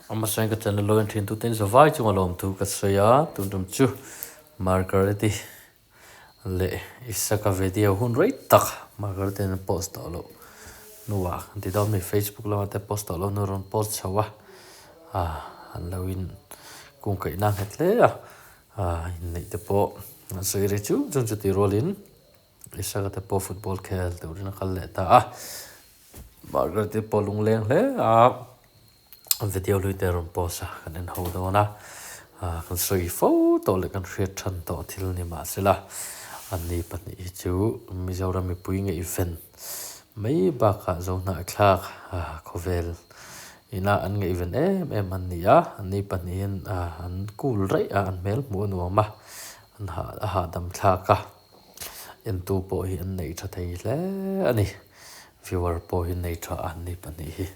Amazon ka channel lo en thin tute in zavai chunga lawmthu ka sawi a, tun tum chu Margaret-i leh Isaka video hun rei tak Margaret-i an post tawh loh hnuah kan ti dawn a ni, Facebook lamah te post tawh loh hnu rawn post chho a, ah an lo in kungkaih na nghet hle a, ah inneih te pawh an sawi rei chung chung chutih rualin Isaka te pawh football khel turin a kal leh ta a, Margaret-i pawh lungleng hle a. Video hlui te rawn post a kan en ho dawn a, kan sawi fo tawh leh kan hriat than tawh thil ni mahsela anni pahnih hi chu Mizoram mipui ngaihven mai bakah Zohnahthlak khawvel ina an ngaihven em em an ni a, anni pahnih hian an cool raih a, an hmel hmuh a nuam a, an a hahdam thlak a, entu pawh hi an neih tha thei hle a ni. Viewer pawh hi nei tha a ni pahnih hi.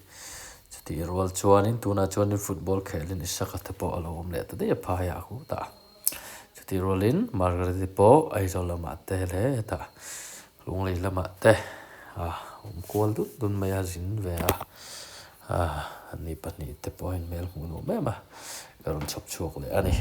Chutih rual chuanin tunah chuanin football khelhin Isaka te pawh a lo awm leh ta daih a phaiah hu ta. Chutih rualin Margaret-i pawh Aizawl lamah te leh hetah Lunglei lamah te a awm kual dun dun mai a zin ve a. Ani pahnih te pawhin hmel hmuh nuam em a ka rawn chhawp chhuak leh a ni.